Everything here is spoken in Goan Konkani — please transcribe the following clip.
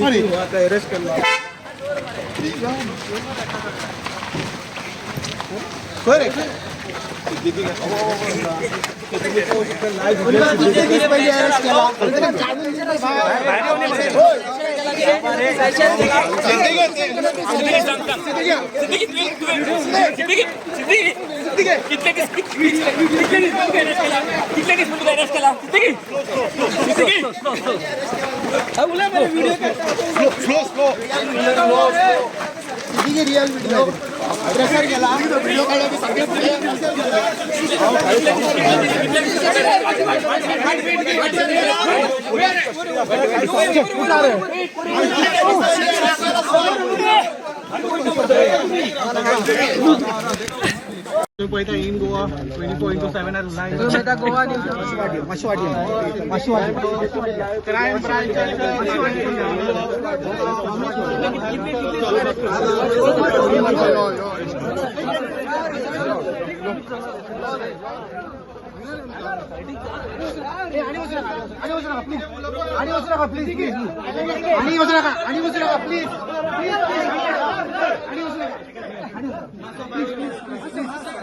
मारी. अरेस्ट केला. खंय रे? कितले दीस पयलीं अरेस्ट केला? कितले दीस, कितले दीस अरेस्ट केला? कितले दीस तुका अरेस्ट केला? Siddiqui, Siddiqui. Slow slow. Real video pressure केला. व्हिडिओ काढला सारखे. पळयता in Goa 24x7 are live. Goa मातशी वाटी, मातशी वाटी, क्रायम ब्रांच. आणि वचू नका, आणि वचू नका प्लीज, आणि वचू नका प्लीज, आणि वचू नका, आणि वचू नका प्लीज, आणि वचू नका, प्लीज प्लीज प्लीज.